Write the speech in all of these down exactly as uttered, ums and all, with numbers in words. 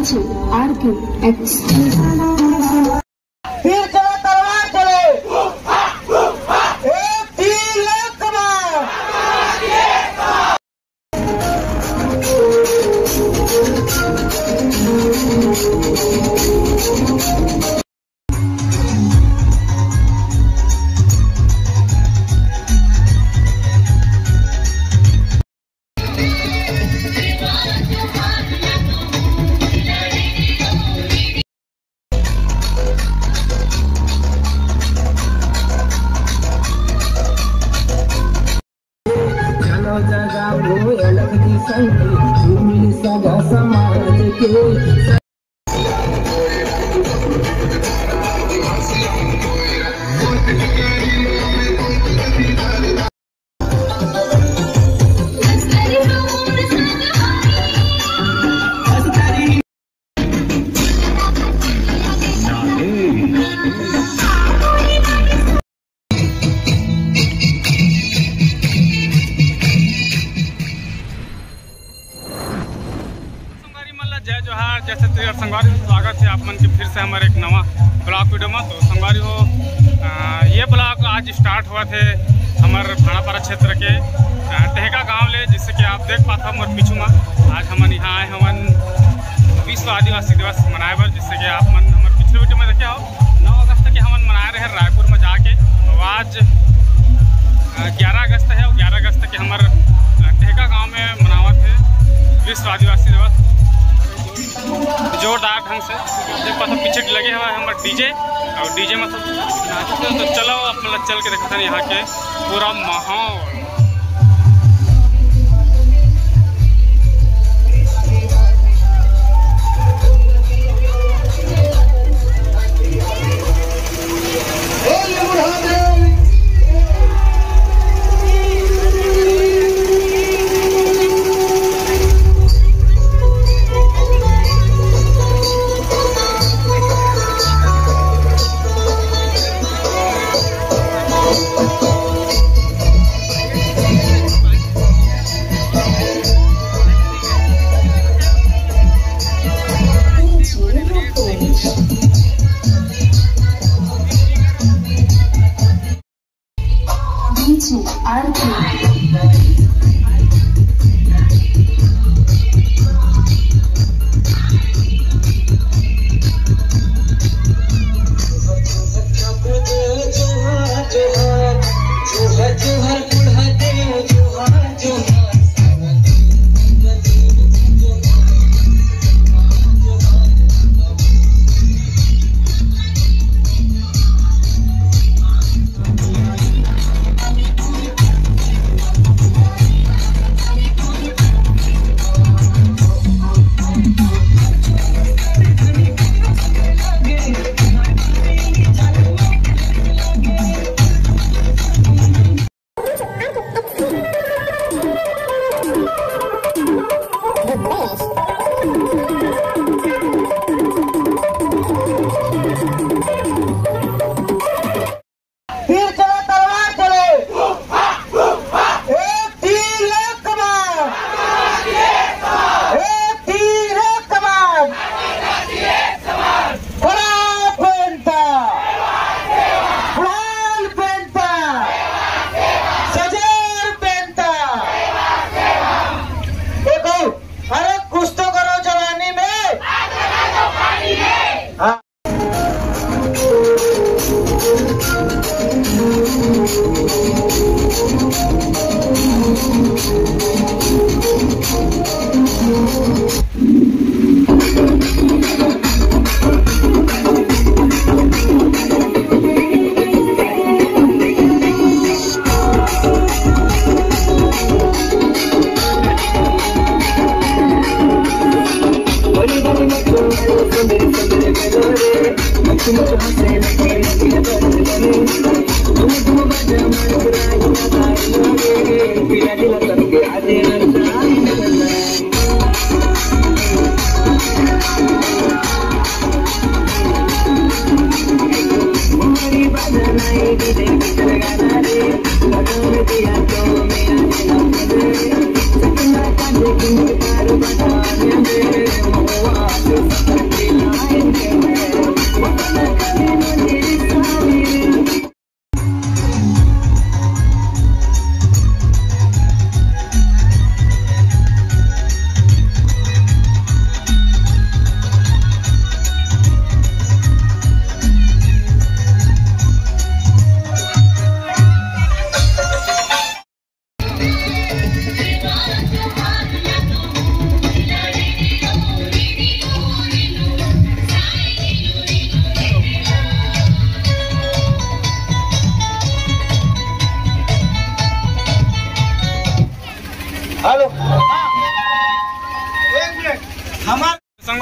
आर के एक्सक्लूसिव। तीर चले, तलवार चले। एक तीर, एक कमान। चलो जगाओ अलख दिसंग, मिल सगा समाज के। संगवारी मन ला जय जोहार, जय छत्तीसगढ़। संगवारी हो, स्वागत है आप मन के फिर से हमारे एक नवा ब्लॉग वीडियो में। तो संगवारी हो, आ, ये ब्लॉग आज स्टार्ट हुआ थे हमारे भानापारा क्षेत्र के, आ, टेहका गांव ले, जिससे कि आप देख पाता मोर पीछू में। आज हमन यहाँ आए हवन विश्व आदिवासी दिवस मनाए बर, जिससे कि आप मन हमारे पिछले वीडियो में देखे हो। नौ अगस्त के हमन मनाए रहे रायपुर में जाके, और आज, अ, ग्यारह अगस्त है, और ग्यारह अगस्त के हमर, अ, टेहका गांव में मनावत है विश्व आदिवासी दिवस जोरदार ढंग से। देख पाथो पीछे लगे हुआ है हमर डीजे, और डीजे में तो नाचते हैं। तो चलो, आप मतलब चल के देखते हैं यहाँ के पूरा माहौल। तीर चले, तलवार चले। एक तीर, एक कमान। एक तीर, एक कमान। प्राण पेंता। प्राण पेंता। सजोर पेंता। देखो, अरे कुछ तो करो जवानी में। हाँ।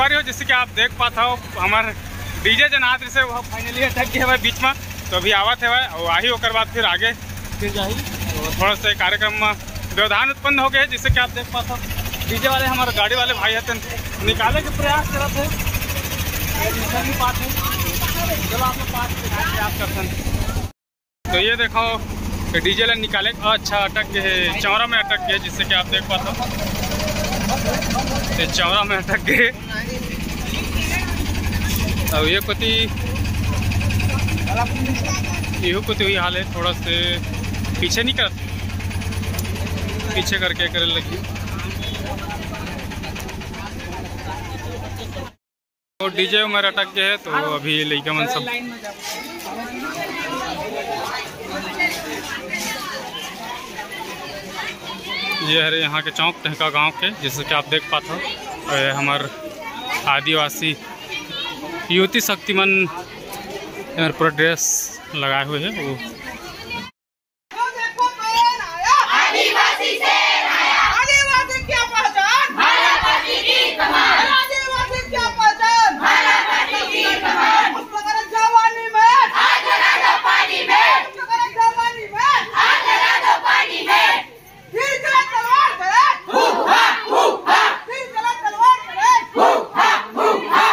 अरे, जैसे कि आप देख पात हो, हमर डीजे जनात से वो फाइनली अटक गए हवय बीच में, तो अभी आवत हवय और आही, ओकर बाद फिर आगे फिर जाही। तो थोड़ा सा कार्यक्रम में व्यवधान उत्पन्न हो गए, जिससे कि आप देख पात हो डीजे वाले, हमारे गाड़ी वाले भाई हतन, निकाले के प्रयास करत हे, निकल नहीं पाते। चलो, आप लोग पास के प्रयास करते हैं। तो ये देखो, डीजे ला निकाले, अच्छा, अटक गए हे, चौरा में अटक गए, जिससे कि आप देख पात हो, ये चौरा में अटक गए। अब ये कोती, इहू कोती हुई हाल है, थोड़ा से पीछे नहीं कर, पीछे करके करे लगी। और डीजे में अटक गए है, तो अभी लइका मन सब, ये हरे यहाँ के चौक टेहका गांव के, जैसे कि आप देख पात हो, ये हमर आदिवासी युवती शक्ति मन, ये पूरा ड्रेस लगाए हुए है वो। आदिवासी शेर आया। आदिवासी क्या पहचान? भाला पाती की कमान। आदिवासी क्या पहचान? भाला पाती की कमान। पुष्पगढ़ जवानी में। आग लगा दो पानी में। पुष्पगढ़ जवानी में। आग लगा दो पानी में। तीर चला तलवार चले। हू हा, हू हा। तीर चला तलवार चले। हू हा, हू हा।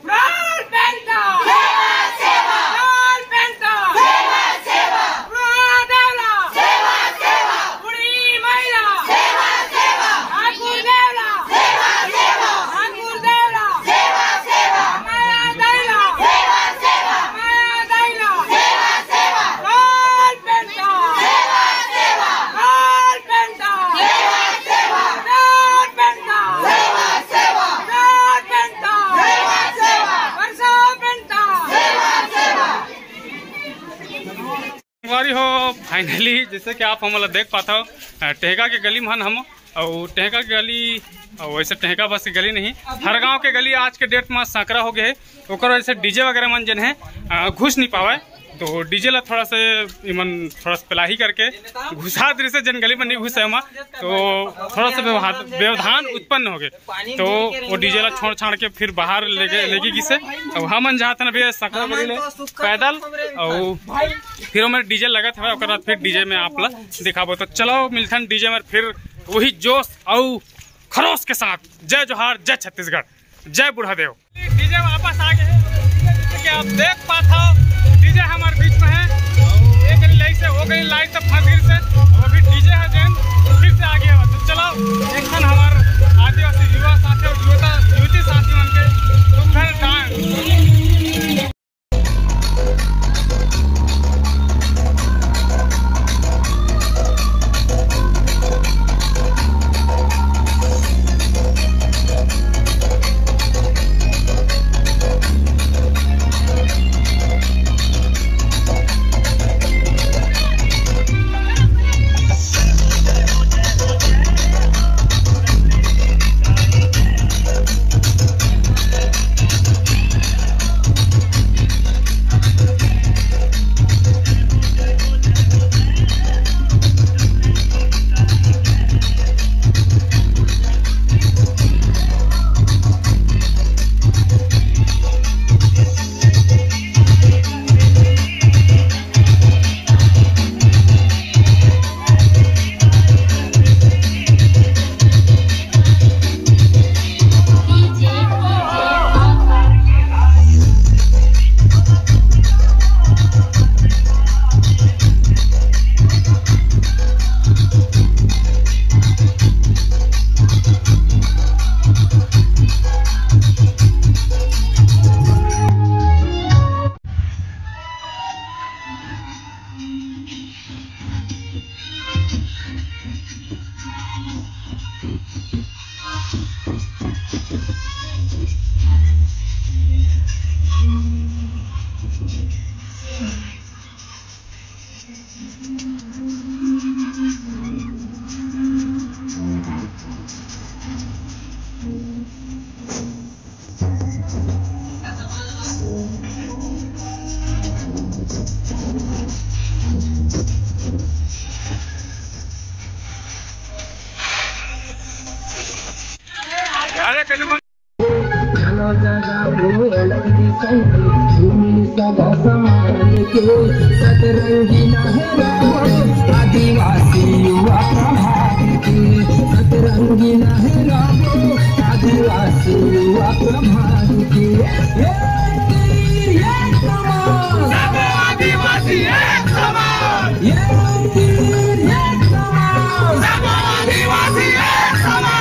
Brawl Panther! सेवा, सेवा! Brawl Panther! सेवा, सेवा! Brawl Devla! सेवा, सेवा! बुढ़ी महिला! सेवा, सेवा! ठाकुर देवला! सेवा, सेवा! ठाकुर देवला! सेवा, सेवा! माया दैला! सेवा, सेवा! माया दैला! सेवा, सेवा! Brawl Panther! सेवा, सेवा! Brawl Panther! सेवा, सेवा! Brawl Panther! सेवा, सेवा! Brawl Panther! सेवा, सेवा! वर्षा संगवारी हो, finally जैसे कि आप हमन ला देख पात हो, अ, टेहका के गली में हन हम, अउ टेहका के गली, अउ वैसे टेहका बस के गली नहीं, हर गांव के गली आज के date में सांकरा हो गए है, ओकर वजह से डीजे वगैरह मन जेन है, अ, घुस नहीं पावे। तो डीजे ला थोड़ा से इमन थोड़ा सा पलाही करके घुसा दे से, जेन गली में नहीं घुसे ओमा, तो थोड़ा सा व्यवहार, व्यवधान उत्पन्न हो गए। तो वो डीजे ला छोड़ छाड़ के फिर बाहर लेके, लेके गिसे। अब हमन जात हन अभी सांकरा गली ले पैदल, अउ फिर ओमे डीजे लगत हवे, ओकर बाद फिर डीजे में आप ला दिखाबो। तो चलो मिलथन डीजे में फिर वही जोश अउ खरोश के साथ। जय जोहार, जय छत्तीसगढ़, जय बूढ़ा देव। डीजे वापस आ गए हैं। डीजे जैसे कि आप देख पात हो, डीजे हमारे बीच में है। एक गली लाइन से, वो गली लाइन तक फंस गई से। अब अभी डीजे है जेन, फिर से आ गया है। तो चलो, एक खन हमारे आदिवासी युवा साथी और युवता, युवती साथी मन के सुघर डांस। सदा समान के सतरंगी लहराओ, आदिवासी युवा प्रभात के, सतरंगी लहराओ, आदिवासी युवा प्रभात के। एक तीर एक कमान। सब आदिवासी एक समान। एक तीर एक कमान। सब आदिवासी एक समान।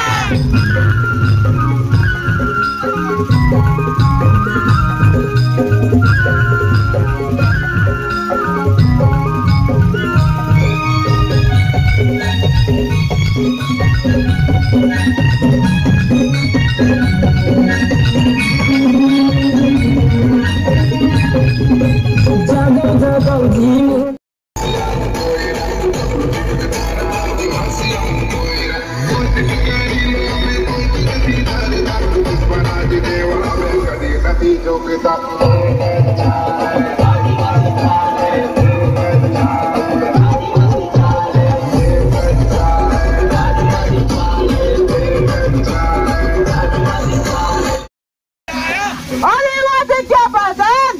आदिवासी क्या पहचान?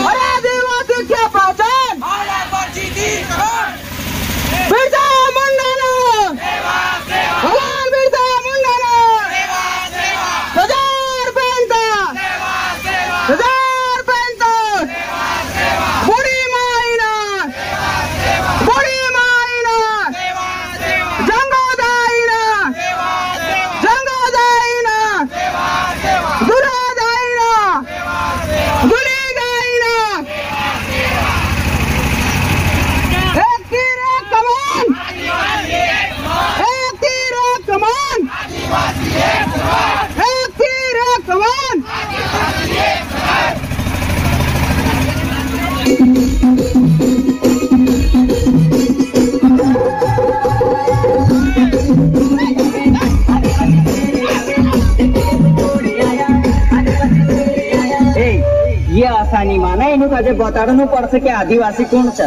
अरे आदिवासी क्या पहचान? बिरसा मुंडा ना, भगवान बिरसा मुंडा ना, सरदार पहनता, सरदार पहनता, बूढ़ी माई ना, बूढ़ी माई ना, जंगो दाई ना, जंगो दाई ना, दुरा दाई ना, दुली दाई ना। एक तीर एक कमान, एक तीर एक कमान, एक तीर एक कमान। ए, ये आसानी माना, इन्हों का जब बताड़ो पड़ सके आदिवासी कौन सा।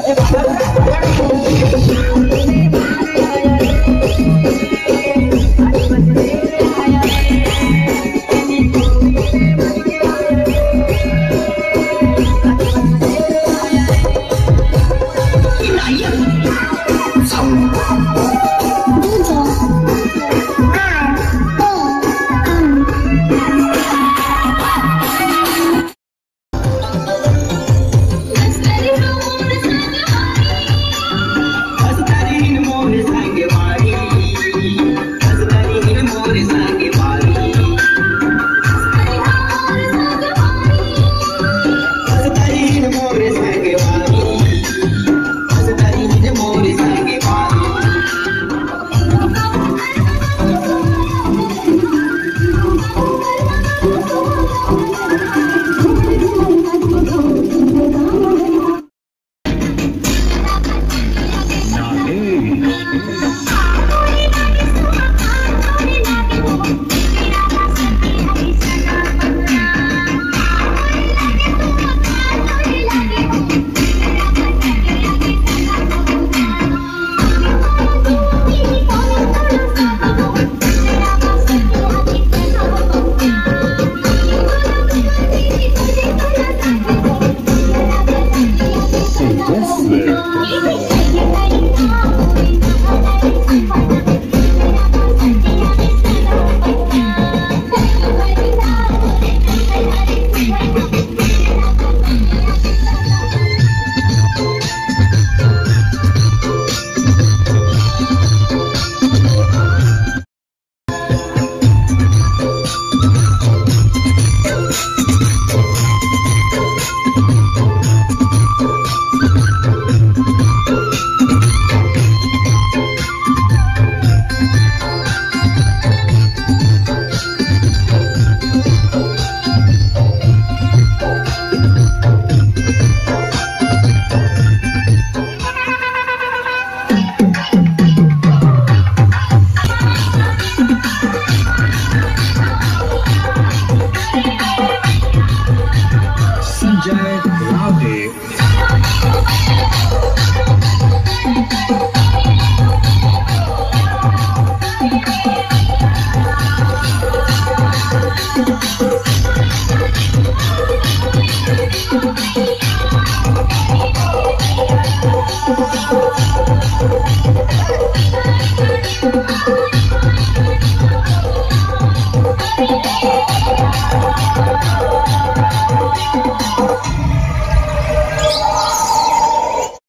तो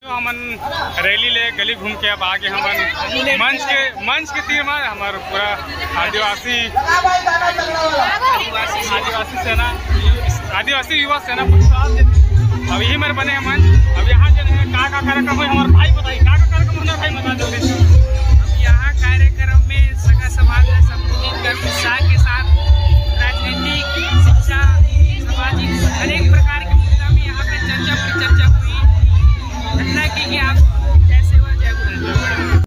हमन रैली ले गली घूम के अब आगे हमन मंच के, मंच के तीर में हमर पूरा आदिवासी, आदिवासी सेना, आदिवासी युवा सेना पुरस्कार। अब यही मेर बने हैं मंच। अब यहाँ जो है का का कार्यक्रम है, हमारे भाई बताइए का का कार्यक्रम होना है, भाई बता दो। अब यहाँ कार्यक्रम में सगा समाज ला संबोधित कर उत्साह के साथ राजनीतिक, शिक्षा, सामाजिक अनेक प्रकार के मुद्दा में यहाँ पे चर्चा पे चर्चा हुई। घटना की कि आप जय सेवा, जय गुरु।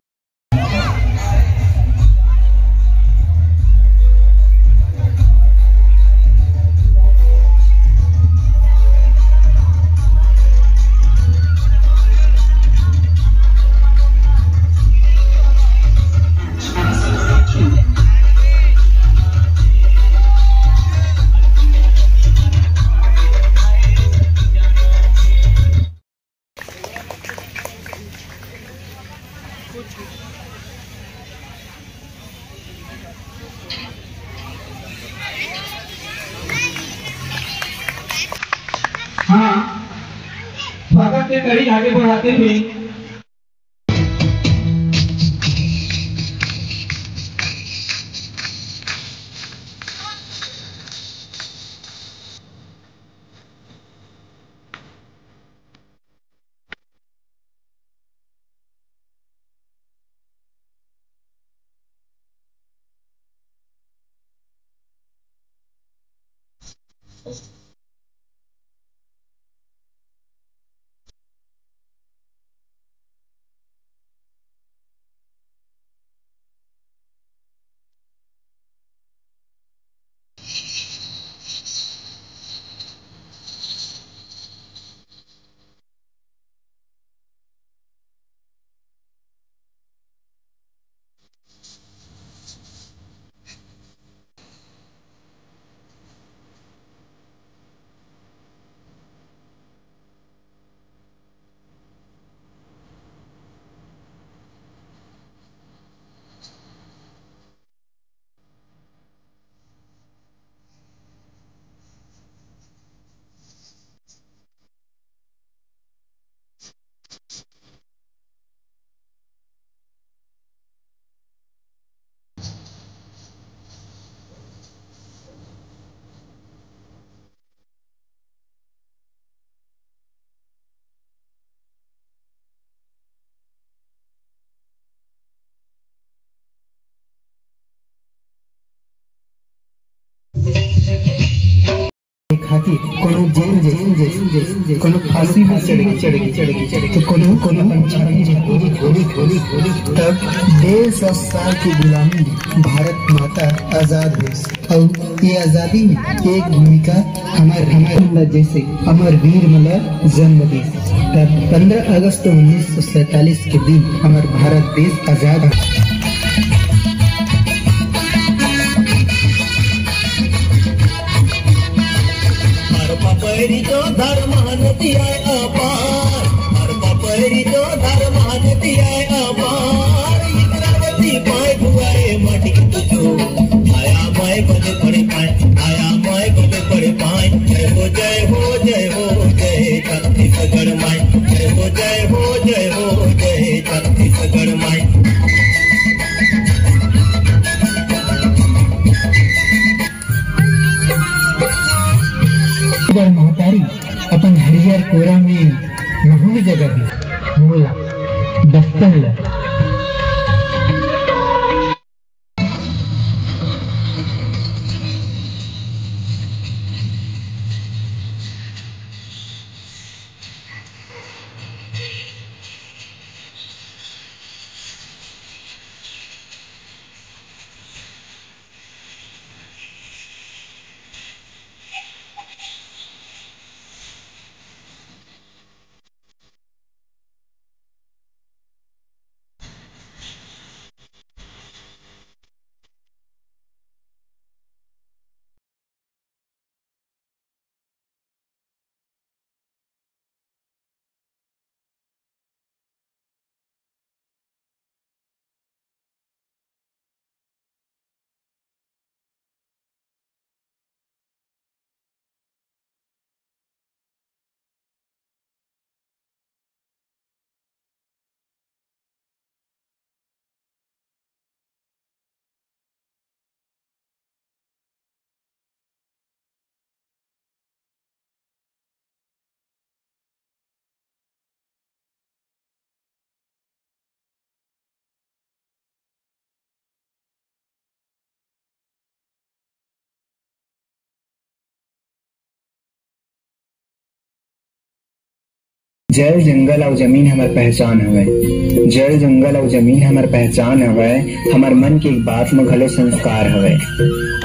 हाँ, स्वागत के कड़ी आगे बढ़ाते हुए खातिर कोनो जेल, जेल, जेल, जेल, कोनो फांसी में चढ़ गए, चढ़ गए, चढ़ गए, चढ़ गए, तो कोनो, कोनो अपन छाती में गोली, गोली, गोली, गोली, तब डेढ़ सौ साल की गुलामी में भारत माता आजाद हुई। अउ ये आजादी में एक भूमिका हमर, हमर जैसे अमर वीर मन ला जन्म दीस। तब पंद्रह अगस्त उन्नीस सौ सैंतालीस के दिन हमर भारत देश आजाद। हर पपैरी तो धर्म नदिया अपार, हर पपैरी तो धर्म नदिया अपार। इंद्रावती पाए बुआए माटी के तुझो, आया माए बने पड़े पाए, आया माए बने पड़े पाए। जय हो, जय हो, जय हो, जय छत्तीसगढ़ माए। जय हो, जय हो, जय हो, जय छत्तीसगढ़ माए। छत्तीसगढ़ महतारी अपन हरियर कोरा में महू ल जगा दे, मोला दस्तर ल। जल, जंगल अउ जमीन हमर पहचान हवय। जल, जंगल अउ जमीन हमर पहचान हवय। हमर मन के एक बात म घलो संस्कार हवय।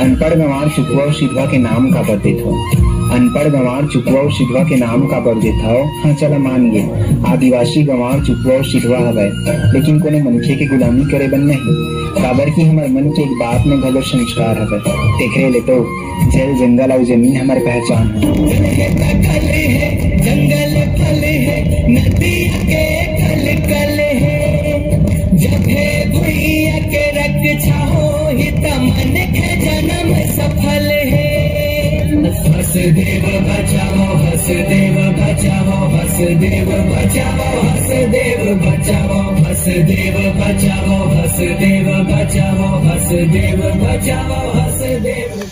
अनपढ़ गंवार चुकवा अउ सिधवा के नाम काबर देथव? अनपढ़ गंवार चुकवा अउ सिधवा के नाम काबर देथव? हाँ, चला मान गे, आदिवासी गंवार चुकवा अउ सिधवा हवय, लेकिन कोनो मनखे के गुलामी करे बर नहीं, काबर कि हमर मन के एक बात म घलो संस्कार हवय। तेखरे ले तो जल, जंगल अउ जमीन हमर पहचान हे। जल हे त कल हे, जंगल फल हे, नदिया के कल कल हे। जब हे भुइया के रक्षा होही, त मनखे जनम सफल हे। हसदेव बचाओ, हसदेव बचाओ, हसदेव बचाओ, हसदेव बचाओ, हसदेव बचाओ, हसदेव बचाओ, हसदेव बचाओ, हसदेव।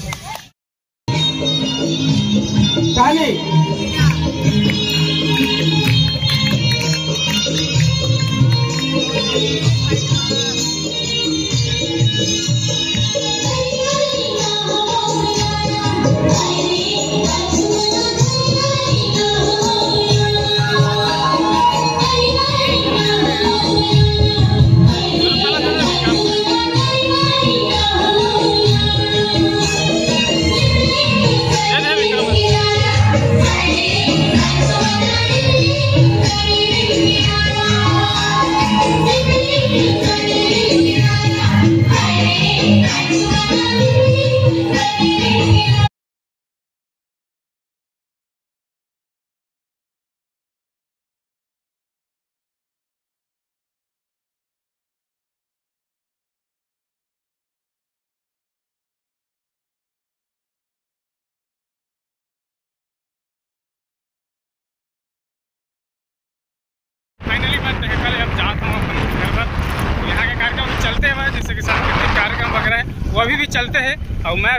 फाइनली मैं तहकल अब जात हूँ अपन घर पर। यहाँ के कार्यक्रम चलते हुए, जैसे कि सांस्कृतिक कार्यक्रम वगैरह है, वो अभी भी चलते हैं। और मैं